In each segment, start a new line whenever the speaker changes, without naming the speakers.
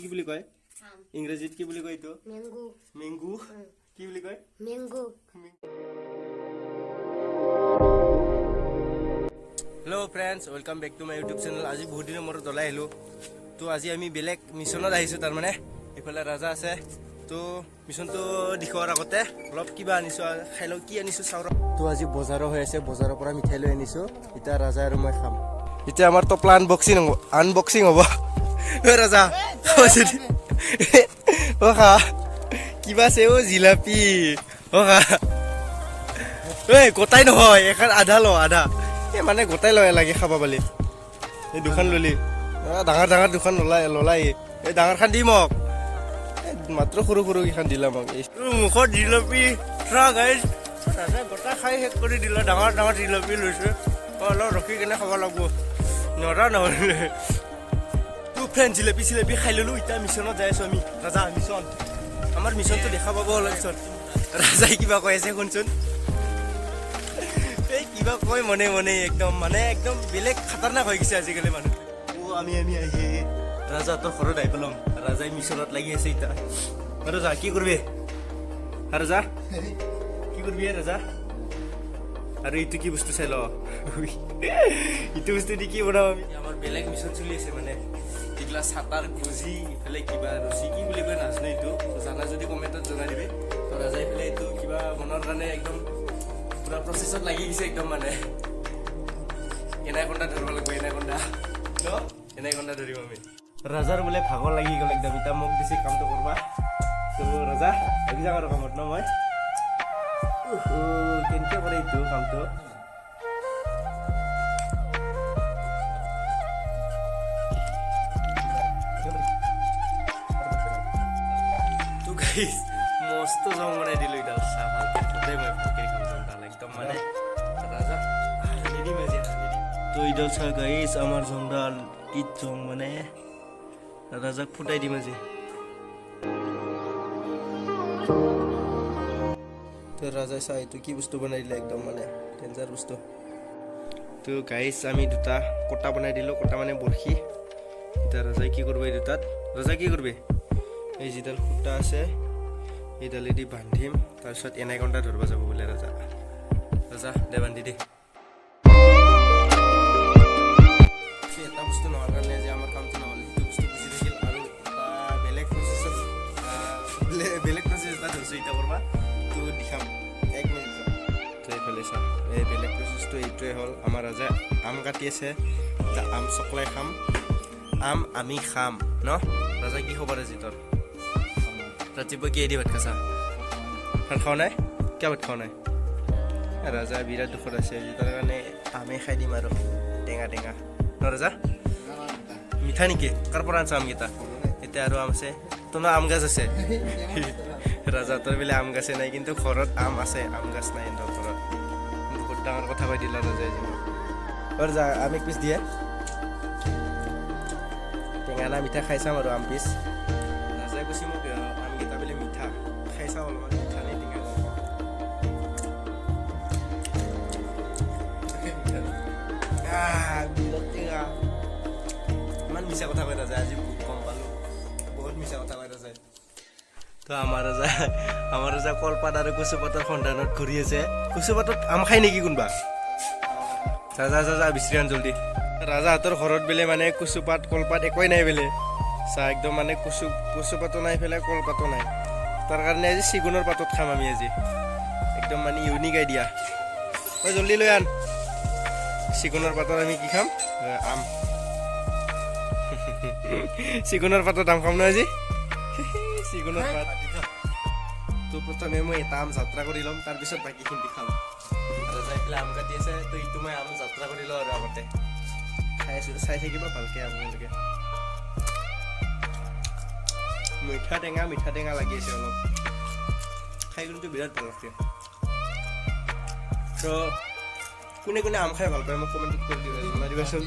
কি বুলি কয় ইংৰাজীত? কি বুলি কয় এইটো?
মেংগো।
মেংগু কি বুলি কয়?
Mango.
Hello friends, welcome back to my YouTube channel. আজি বহুত দিনৰ মূৰত ওলাই আহিলোঁ। তো আজি আমি বেলেগ মিছনত আহিছোঁ, তাৰমানে এইফালে ৰাজা আছে। তো মিছনটো দেখুৱাৰ আগতে অলপ কিবা আনিছোঁ, খাই লওঁ। কি আনিছোঁ চাওঁ। তো আজি বজাৰো হৈ আছে, বজাৰৰ পৰা মিঠাই লৈ আনিছোঁ। এতিয়া ৰাজা আৰু মই খাম। এতিয়া আমাৰ টপলা আনবক্সিং হ'ব, আনবক্সিং হ'ব। ঐ ৰাজা, অ খা, কিবা আছে। অ' জিলাপি, অ খা। ঐ, গোটাই নহয়, এখন আধা ল, আধা। এই মানে গোটাই লয় লাগে খাব পালি। এই দুখন ললি, ডাঙৰ ডাঙৰ দুখন ললাই ললাই। এই ডাঙৰখন দি মোক, এই মাত্ৰ সৰু সৰু কেইখন দিলা মোক। এই মুখত জিলাপি চা গাইজ, ৰাজাই গোটাই খাই শেষ কৰি দিলা। ডাঙৰ ডাঙৰ জিলাপি লৈছে। অলপ ৰখি কেনে খাব লাগিব, নৰা নহ'লে। তো ফ্ৰেণ্ড, জিলাপি চিলাপি খাই ল'লো। এতিয়া মিছনত যাই আছোঁ আমি। ৰাজা, মিছন, আমাৰ মিছনটো দেখা পাব অলপ পিছত। ৰাজাই কিবা কৈ আছে, শুনচোন। এই কিবা কয় মনে মনে, একদম মানে একদম বেলেগ খাতাৰনাক হৈ গৈছে আজিকালি মানুহ। অ' আমি আহি ৰাজাহঁতৰ ঘৰত আহি পেলাম। ৰাজাই মিছনত লাগি আছে এতিয়া। ৰাজা, কি কৰিবি? ৰাজা, কি কৰিবি? ৰাজা, আৰু এইটো কি বস্তু চাই ল। এইটো বস্তু দি কি বনাম আমি? আমাৰ বেলেগ মিছন চলি আছে, মানে এইগিলা চাটাৰ গুজি, ইফালে কিবা ৰছী, কি বুলি কয় নাজানো এইটো। জানা যদি কমেণ্টত জনাই দিবি। তো ৰাজাই ইফালে এইটো কিবা বনোৱাৰ কাৰণে একদম পুৰা প্ৰচেছত লাগি গৈছে। একদম মানে এনাকণ্ডা ধৰিব লাগিব, এনাকণ্ডা ন, এনাকণ্ডা ধৰিম আমি। ৰাজাৰ বোলে ভাগৰ লাগি গ'ল একদম, এতিয়া মোক দিছে কামটো কৰবা। তো ৰাজা, লাগি যাওঁ আৰু কামত ন মই। কেনেকে কৰে এইটো কামটো? তো গাইজ, মস্ত জং বনাই দিলো এইডাল। চাহ ভালকে সদায় মই ভালকে খাম জংডাল একদম মানে। ৰাজা, হানি দিম আজি, হানি দিম। তো এইডাল চাহ গাইজ, আমাৰ জংডাল কি জং, মানে ৰাজাক ফুটাই দিম আজি। তো ৰাজাই চাহ, এইটো কি বস্তু বনাই দিলে, একদম মানে ডেঞ্জাৰ বস্তু। তো গাইজ, আমি দুটা কটা বনাই দিলোঁ, কটা মানে বৰশী। এতিয়া ৰাজাই কি কৰিব এই দুটাত? ৰাজা, কি কৰিবি? এই যিডাল সূতা আছে, এইডালেদি বান্ধিম, তাৰপিছত এনাকণ্ডা ধৰিব যাব বোলে ৰাজা। ৰাজা, দে, বান্ধি দে। এটা বস্তু নোহোৱাৰ কাৰণে যে আমাৰ কামটো নহ'ল, সেইটো বস্তু গুচি থাকিল। আৰু এটা বেলেগ প্ৰচেছত, বেলেগ প্ৰচেছ এটা ধৰিছোঁ এতিয়া কৰবা। তো দেখাম, এক মিনিট। তো এইফালে চা, এই বেলেগ প্ৰচেছটো এইটোৱে হ'ল, আমাৰ ৰাজাই আম কাটি আছে। এতিয়া আম চকলাই খাম, আম আমি খাম ন। ৰাজা, কি খবৰ আজি তোৰ? ৰাতিপুৱা কিহেদি ভাত খাইছা? ভাত খোৱা নাই? কিয় ভাত খোৱা নাই? ৰাজা বিৰাট দুখত আছে আজি, তাৰ কাৰণে আমে খাই দিম আৰু টেঙা টেঙা ন। ৰাজা, মিঠা নেকি? কাৰ পৰা আনছা আমকেইটা? এতিয়া আৰু আম আছে তোৰ? আম গাছ আছে ৰাজাহঁতৰ বোলে, আম গাছে নাই, কিন্তু ঘৰত আম আছে, আম গাছ নাই সিহঁতৰ ঘৰত। বহুত ডাঙৰ কথা কৈ দিলা ৰাজাই আজি মোক। ৰাজা, আম এক পিচ দিয়ে, টেঙা না মিঠা খাই চাম আৰু আম পিচ। ৰাজাই কৈছে মোক আমকেইটা বোলে মিঠা, খাই চাওঁ অলপমান মিঠা নে টেঙা। বিৰাট টেঙা। ইমান মিছা কথা কৈ ৰাজা, আজি গম পালোঁ, বহুত মিছা কথা কৈ ৰাজাই। তো আমাৰ ৰাজা কলপাত আৰু কচুপাতৰ সন্ধানত ঘূৰি আছে। কচুপাতত আম খাই নেকি কোনোবা? যা যা যা যা, বিচাৰি আন জল্দি। ৰাজাহঁতৰ ঘৰত বোলে মানে কচুপাত কলপাত একোৱেই নাই বোলে। চা, একদম মানে কচুপাতো নাই পেলাই, কলপাতো নাই। তাৰ কাৰণে আজি চেগুনৰ পাতত খাম আমি আজি। একদম মানে ইউনিক আইডিয়া। তই জল্দি লৈ আন। চেগুনৰ পাতত আমি কি খাম? আম। চেগুনৰ পাতত আম খাম ন আজি, চেগুনৰ পাত। তো প্ৰথমে মই এটা আম যাত্ৰা কৰি ল'ম, তাৰপিছত বাকীখিনি খাম। ৰাজাই পেলাই আম কাটি আছে, তো ইটো মই আম যাত্ৰা কৰি লওঁ আৰু আগতে খাই আছোঁ, চাই থাকিব ভালকে আপোনালোকে। মিঠা টেঙা, মিঠা টেঙা লাগি আছে অলপ। খাই কিন্তু বিৰাট ভাল লাগছে। তো কোনে কোনে আম খাই ভাল পায়, মোক কমেণ্টত কৰি দিবা, জনাই দিবাচোন।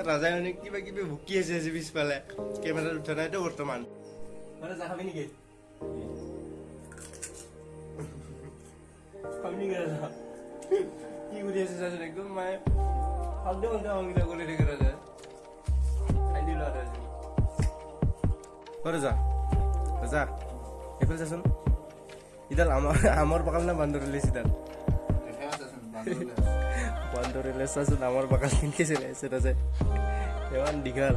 ৰাজাই মানে কিবা কিবি ভুকি আছে আজি পিছফালে, কেমেৰাত উঠা নাইতো বৰ্তমান। ৰাজা, খাবি নেকি? খাবি নেকি ৰাজা? কি কৰি আছে চাচোন, একদম মানে ফাল্টু ফাল্টু কামবিলাক কৰি থাকে ৰাজাই। খাই দিলো। ৰাজা, ৰাজা এইফালে চাচোন, ইডাল আমৰ বাকাল নে বান্দৰ লেচ? ইডাল বান্দৰ লেচ। চাচোন, আমৰ বাকাল কেনেকে চলাই আছে ৰাজাই, ইমান দীঘল।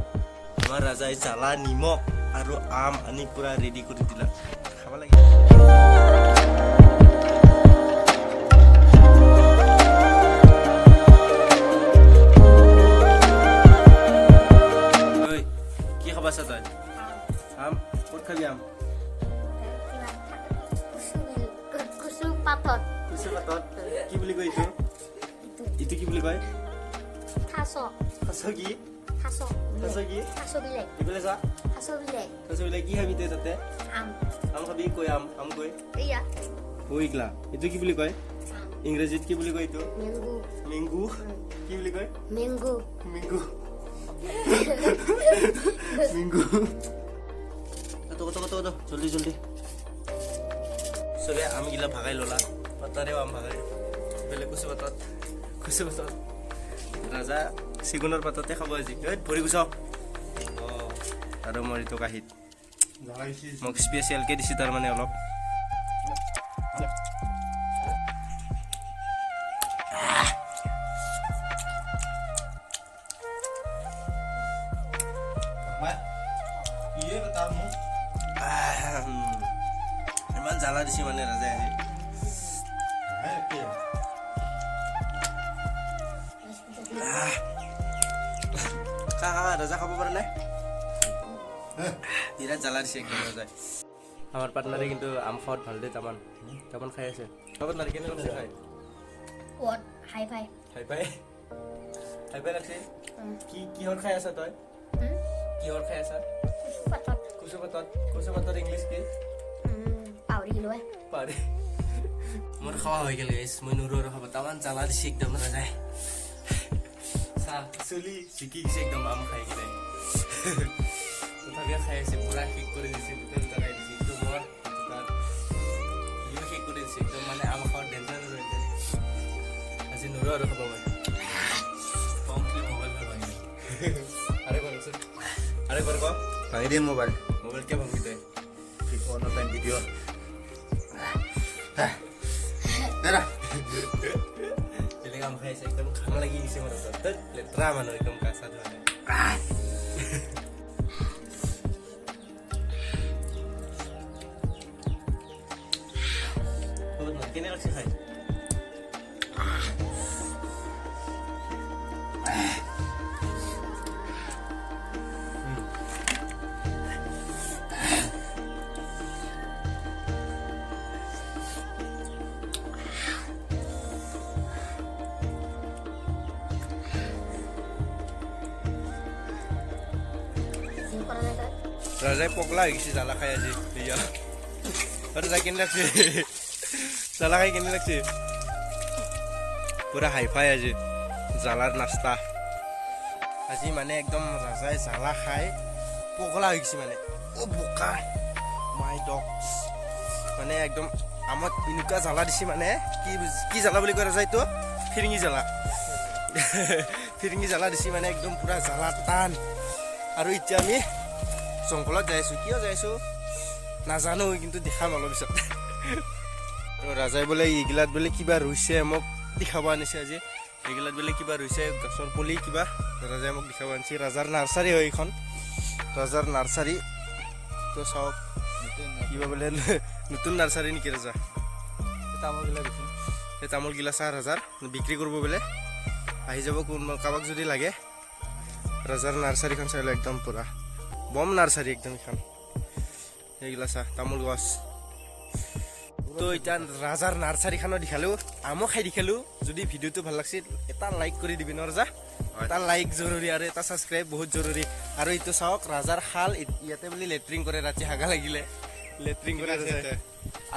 আমাৰ ৰাজাই জ্বালা নিমখ আৰু আম আনি পুৰা ৰেডি কৰি দিলা, খাব লাগে। ঐ, কি খাবা আছা তই? আম। ক'ত খাবি আম?
কচু পাতত।
কচু পাতত। কি বুলি কয় এইটো? এইটো কি বুলি কয়?
থাচ।
থাচ কি?
থাচ।
থাচ কি?
থাচ বিলাক।
এইফালে চা।
থাচ বিলাক।
থাচ বিলাক। কি খাবি তই তাতে?
আম।
আম খাবি? কৈ আম, আম কৈ?
এইয়া।
ঐ এইগিলা, এইটো কি বুলি কয়? ইংৰাজীত কি বুলি কয় এইটো?
মেংগু।
মেংগু। কি বুলি কয়?
মেংগু।
মেংগু, মেংগু। কত কত কত কত, জলদি জলদি। চবে আমগিলা ভাগাই ল'লা, পাতাৰেও আম ভাগাই, বেলেগ কচু পাতত, কচু পাতত। ৰাজা চেগুনৰ পাততে খাব আজি। ঐ, ভৰি গুচাওক। অঁ, আৰু মই এইটো কাঁহীত মোক স্পেচিয়েলকৈ দিছে, তাৰমানে অলপ। ইমান জ্বালা দিছে মানে ৰাজাই আজি। খা খা, ৰাজা খাব পৰা নাই, বিৰাট জ্বালা দিছে একদম ৰাজাই। আমাৰ পাৰ্টনাৰে কিন্তু আম খোৱাত ভাল দেই, তামান তামান খাই আছে। পাৰ্টনাৰ, কেনে লাগছে খাই?
Hi fi.
Hi fi, hi fi লাগছে। কি কিহৰ খাই আছা তই? কিহৰ খাই আছা?
কচু পাতত।
কচু পাতত। কচু পাতত ইংলিছ কি?
পাহৰি গ'লো।
পাহৰি। মোৰ খোৱা হৈ গ'ল গাইছ, মই নোৱাৰো আৰু খাব, তামান জ্বালা দিছে একদম ৰাজাই। চাহ চুলি জিকি গৈছে একদম আম খাই কিনে, তথাপিও খাই আছে। পুৰা শেষ কৰি দিছে, দুটা দুটা খাই দিছে। এইটো মোৰ, এইটো তাৰ, সিও শেষ কৰি দিছে একদম। মানে আম খোৱাৰ ডেঞ্জাৰ আৰু এতিয়া। আজি নোৱাৰো আৰু খাব মই। আৰু এবাৰ কচোন, আৰু এবাৰ ক।
ভাঙি দিম মোবাইল।
মোবাইল কিয় ভাঙবি তই?
On time video'. দাদা।
বেলেগ আম খাই আছে, একদম ঘাম লাগি গৈছে মোৰ হাতত। লেতেৰা মানুহ একদম, গা চা ধোৱা নাই। কেনে লাগছে খাই?
কৰা নাই তই।
ৰাজাই পগলা হৈ গৈছে জ্বালা খাই আজি। এয়া ৰাজা, কেনে লাগছে জ্বালা খাই? কেনে লাগছে? পুৰা হাই ফাই আজি জ্বালাৰ নাস্তা আজি। মানে একদম ৰাজাই জ্বালা খাই পগলা হৈ গৈছে মানে। অ' বোকা মাই ডগছ। মানে একদম আমত এনেকুৱা জ্বালা দিছে, মানে কি কি জ্বালা বুলি কয় ৰাজা এইটো? ফিৰিঙি জ্বালা, ফিৰিঙি জ্বালা দিছে, মানে একদম পুৰা জ্বালা টান। আৰু এতিয়া আমি জংঘলত যাই আছোঁ। কিয় যাই আছোঁ নাজানো, কিন্তু দেখাম অলপ পিছত। আৰু ৰাজাই বোলে এইগিলাত বোলে কিবা ৰুইছে, মোক দেখাব আনিছে আজি। এইগিলাত বোলে কিবা ৰুইছে, গছৰ পুলি কিবা, ৰাজাই মোক দেখাব আনিছে। ৰাজাৰ নাৰ্চাৰী হয় এইখন, ৰাজাৰ নাৰ্চাৰী। তো চাওক, কিবা বোলে নতুন নাৰ্চাৰী নেকি ৰাজা?
তামোলগিলা বেছি।
এই তামোলগিলা চা, ৰাজাৰ বিক্ৰী কৰিব বোলে, আহি যাব কোন কাৰোবাক যদি লাগে। ৰাজাৰ নাৰ্চাৰীখন চাই লওঁ, একদম পুৰা বম নাৰ্চাৰী একদম এইখন। সেইগিলা চা, তামোল গছ। তো এতিয়া ৰাজাৰ নাৰ্চাৰীখনো দেখালো, আমো খাই দেখালো। যদি ভিডিঅ'টো ভাল লাগছে, এটা লাইক কৰি দিবি ন ৰাজা? এটা লাইক জৰুৰী আৰু এটা ছাবস্ক্ৰাইব বহুত জৰুৰী। আৰু এইটো চাওক, ৰাজাৰ শাল। ইয়াতে বোলে লেট্ৰিন কৰে, ৰাতি হাগা লাগিলে লেট্ৰিন কৰে ৰাজাই।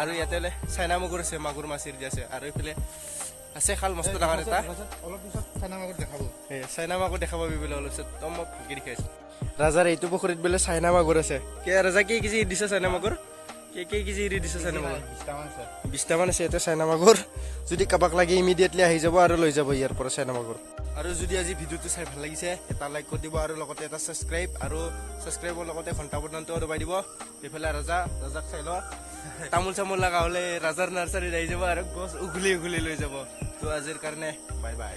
আৰু ইয়াতে বোলে চাইনা মাগুৰ আছে, মাগুৰ মাছ এৰি আছে। আৰু এইফালে আছে খাল মস্ত ডাঙৰ এটা।
অলপ পিছত চাইনা মাগুৰ দেখাব।
এই চাইনা মাগুৰ দেখা পাবি বোলে অলপ পিছত। তো মই ভালকে দেখাইছো। ৰাজাৰ এইটো পুখুৰীত বোলে চাইনা মাগুৰ আছে। কি ৰাজা, কি কেজি দিছে চাইনা মাগুৰ? কেই কেজি এৰি দিছে চাইনা মাগুৰ?
20টামান আছে।
20টামান আছে ইয়াতে চাইনা মাগুৰ। যদি কাৰোবাক লাগে, ইমিডিয়েটলি আহি যাব আৰু লৈ যাব ইয়াৰ পৰা চাইনা মাগুৰ। আৰু যদি আজি ভিডিঅ'টো চাই ভাল লাগিছে, এটা লাইক কৰি দিব আৰু লগতে এটা ছাবস্ক্ৰাইব আৰু ছাবস্ক্ৰাইবৰ লগতে ঘণ্টা বটনটো দবাই দিব। এইফালে ৰাজা, ৰাজাক চাই ল। তামোল চামোল লগা হ'লে ৰাজাৰ নাৰ্চাৰীত আহি যাব আৰু গছ উঘলি উঘলি লৈ যাব। তো আজিৰ কাৰণে বাই বাই।